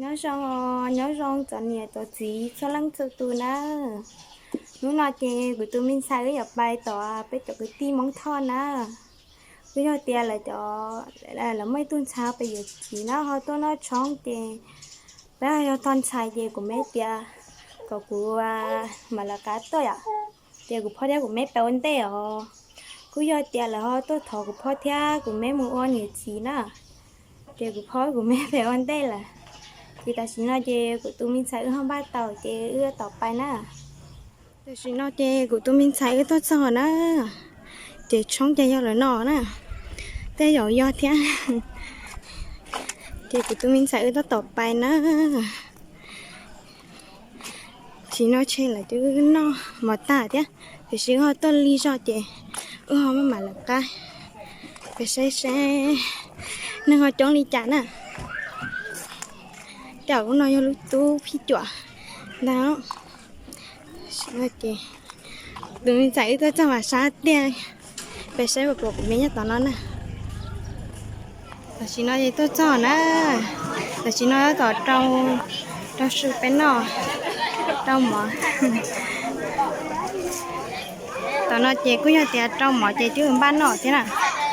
Nyob zoo, nyob zoo txom niam txom txiv txhua leej txhua tus na. Hnub no ces kuv tus me ntxhais wb yuav pais tom peb cov kwv tij Hmoob Thoj na. Kuj yog tias lawv cov, lawv muaj ib tug ntxhais pes yuav txiv no ho tuaj noj tshoob ces peb yog tog ntxhais ces kuv me tias kom kuv mam lawv qab tuaj yom. Ces kuv phob thiab kuv me pem ua ntej os. Kuj yog tias lawv ho tuaj thov kuv phob thiab kuv me mus ua niam txiv na. Ces kuv phob kuv me pem ua ntej lawm. Ces tam sim no ces kuv tus me ntxhais wb ho npaj tau ces wb yuav tom pais na. Tam sim no ces kuv tus me ntxhais wb tuaj txog na. Ces tshoob ces yog lawv no na. Tej zaum yog thiab. Ces kuv tus me ntxhais wb tuaj tom pais na. Tam sim no ces lawv twb noj mov tag thiab, tiam sis wb ho tuaj lig zog ces wb ho maj mam lawv qab. Peb saib seb neeg ho coob li cas na. Tej zaum lub no yog lub tub phij cuam ntag. Ces tus me ntxhais wb tuaj txog mas sab tiag. Peb saib puas pom kuv me nyob tom no na. Tam sim no ces tuaj txog na. Tam sim no tab tom rau, rau su peb noj, rau mov. Tom no ces kuj yog tias rau mov ces twb npaj noj thiab na.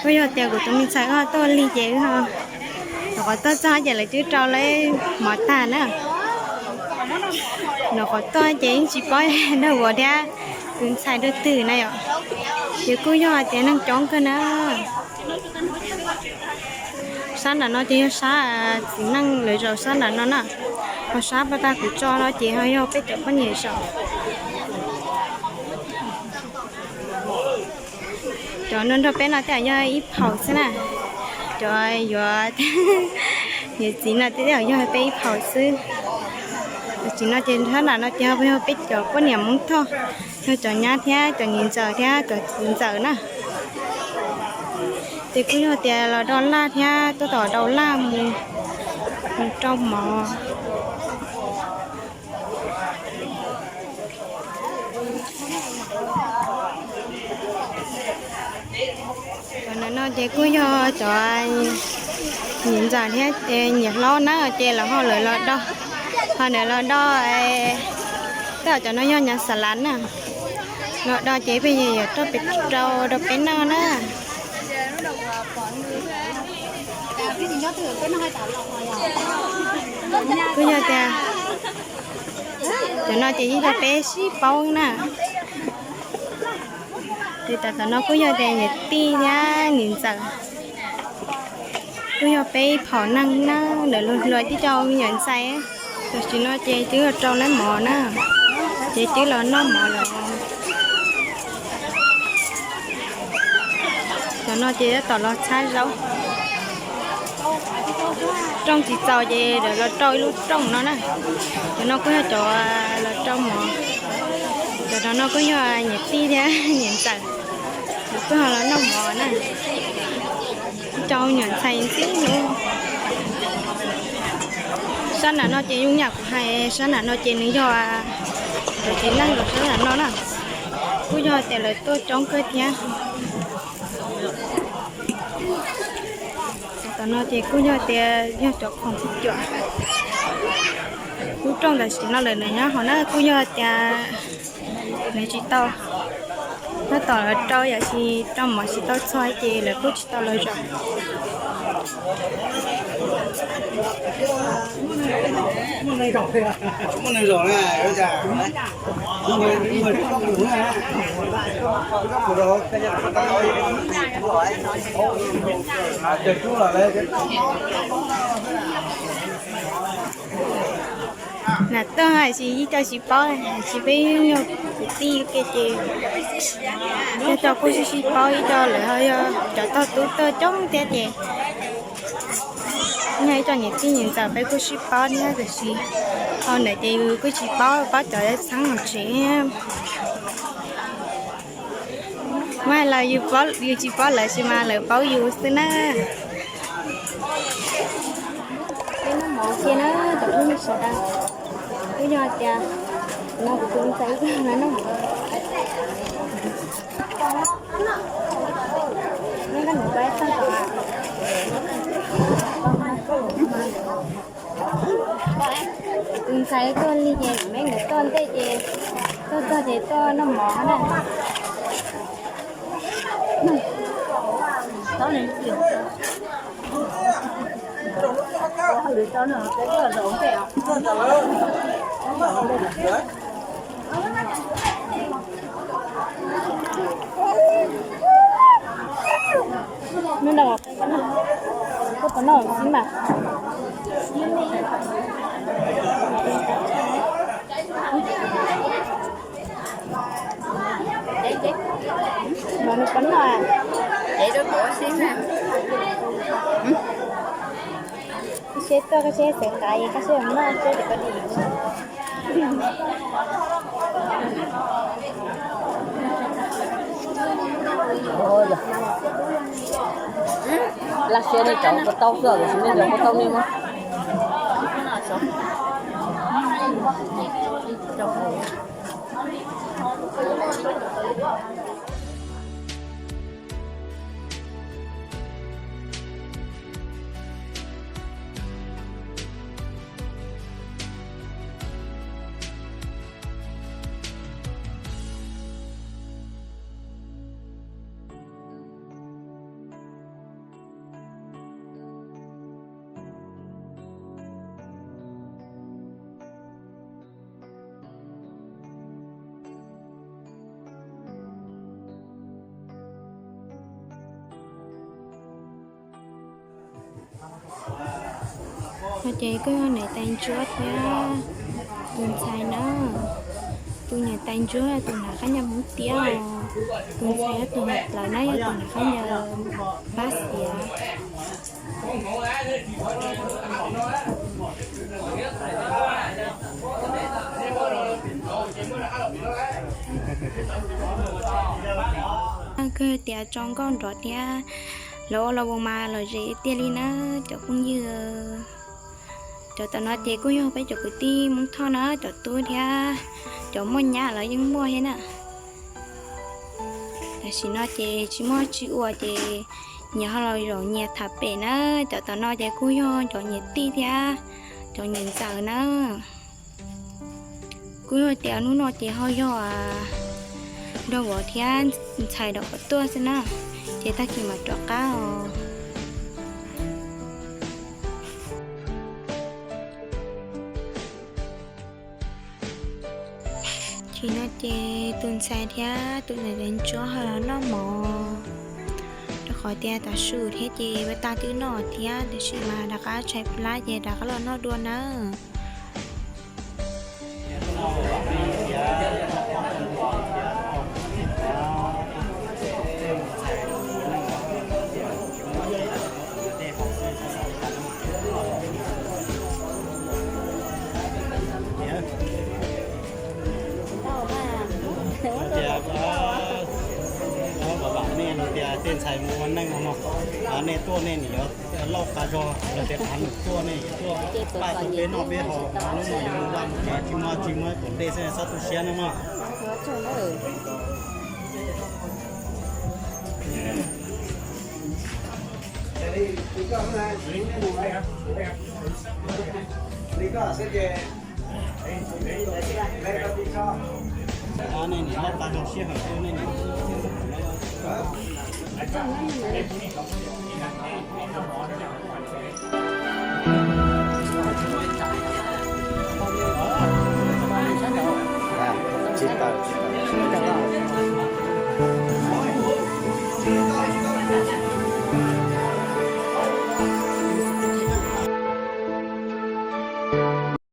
Kuj yog tias kuv tus me ntxhais ho tuaj lig ces wb ho, nyuam qhuav tuaj txog ces lawv twb rau lawv mov tag na. Nyuam qhuav tuaj ces yeej tsis paub dag ua thiab tus ntxhais dua twg na yom. Ces kuj yog hais tias neeg coob kawg na. Sab nram no ces yog sab txiv neej lawv zaum sab nram no na. Ho sab pas tag kuv tso no ces ho yog peb cov poj niam zaum. Cov no nrog peb no tej zaum yog ib phaum xwb na. Cov yuav niam txiv no tej zaum yog peb ib phaum xwb. Tam sim no ces sab nram no ces yog peb cov poj niam Hmoob Thoj, yog cov nyab thiab cov niam ntxawm thiab cov txiv ntxawm na. Ces kuj yog tias los do laj thiab tuaj tom do laj mus, mus rau mov. Cov no ces kuj yog cov niam ntxawm thiab niam hlob na, ces lawv ho lawv los do, ho lawv los do, tej zaum cov no yog nyav xav lav na, los do ces peb yuav tuaj pem rau rau peb noj na. Kuj yog tias cov no ces yeej yog peb sib paub na. Ces tam tom no kuj yog tias niam tij thiab niam ntxawm, kuj yog peb ib phaum neeg na, lawv luag hluas tib co me nyuam ntxhais. Tam sim no ces twb rau lawv mov na, ces twb los noj mov lawm. Cov no ces tab tom los txhab zaub. Rooj tsis txaus ces lawv los rau ib lub rooj no na. Cov no kuj yog cov los rau mov. Cov no kuj yog niam tij thiab niam ntxawm, lawv kuj ho los noj mov na. Cov nyuam ntxhais ntxim hlub. Sab nram no ces zoo yam kuv hais, sab nram no ces nws yog cov txiv neej los sab nram no na, kuj yog tias lawv tuaj coob kawg thiab. Tom no ces kuj yog tias yog cov khoom phij cuam. Lub rooj tam sim no lawm nws nyob hauv na, kuj yog tias nws tsis tau, tab tom rau yam tsis rau mov tsis tau txog ces lawv kuj tsis tau los zaum. Nam tuaj hais tsis ib co tsis paub, tsis peb yog kwv tij ua ke ces yog co kuj sib sib paub, ib co lawv ho yog cov tog tub tuaj coob thiab ces yog ib co niam tij niam ntxawm peb kuj sib paub thiab tiam sis hauv ntawd ces yus kuj tsis paub, paub cov txheeb hauv tsev. Mas los yus tsis paub lawv sis mas lawv paub yus xwb na. Peb noj mov ua ke na cov phooj ywg sawv daws. Kuj yog tias no kuv tus ntxhais wb noj mov. Noj nqaij mus pab tag tom. Tus ntxhais tuaj lig ces kuv me nkawd tuaj ntej ces tuaj txog ces tuaj noj mov na. Hnub no kuj tau noj xwb mas. Los nws pov noj. Koj seb tuaj, koj seb xav qav, koj seb noj seb tim koj dim. Laj siab nej cov kuv tau xwb, tiam sis nej cov kuv tau nej mas. No ces kuj yog niam tais ntsuab thiab tus ntxhais na. Tus niam tais ntsuab yog tus hnav qab ncaws hmoob tiab os, tus ntxhais yog tus hnav plaws na, yog tus hnav qab ncaws pab xiav. Kawg tias tso nkauj nrov thiab, lawv ua los mus mas lom zem tiag li na cov phooj ywg. Cov tom no ces kuj yog peb cov kwv tij Hmoob Thoj na, cov tub thiab cov muaj nyab lawv yeej muaj thiab na. Tam sim no ces tsis muaj tsis ua ces nyias ho los zaum nyias tham pem na. Cov tom no ces kuj yog cov niam tij thiab cov niam ntxawm na. Kuj yog tias hnub no ces ho yog nraug vauv thiab ntxhais dom qhov tuaj xwb na, ces tag kis mam rov qab os. Tsis no ces tus ntxhais thiab tus niam tais ntsuab ho los noj mov, rau qhov tias tav su thiab ces pab tag twb noj thiab, tiam sis mas rov qab tshaib plab ces rov qab los noj dua nawb. Tias, nej tias tej ntxhais mus ua neej no, nej tuaj nej nim yuav lauj qab zog, yog tias qhov nws tuaj nej yuav tuaj pab tau peb noj peb haus, lub no yuav mus vaj mus tsev tsis muaj tsis muaj ib puas dej xwb, txhob tu siab nawb mog. Nej nim lauj qab zog sij hawm tuaj nej nim